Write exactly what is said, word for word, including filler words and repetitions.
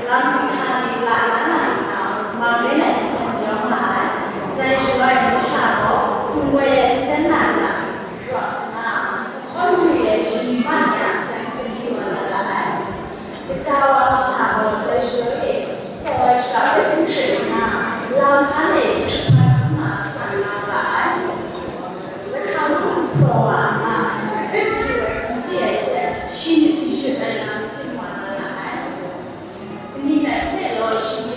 Lam zing hta ni la na na ni hta, mang re ai nsen yawng nga ai. Dai shaloi masha gaw, hpung woi ai nsen na jang, rawt nna, hkawn gwi ai shi ni ma ni a nsen hpaji wa na ra ai. Kaja wa masha gaw dai shaloi e, saw ai shara hpe n hkrit nna, lam hkan e hkrit hkrit hkrit nna san nga ra ai. Lahkang hpung hpraw wa nna, hpe hpyi ai hpung hti ai hte shi myit kajut ai lam sin wa na ra ai. Kaning rai nme law, shi ni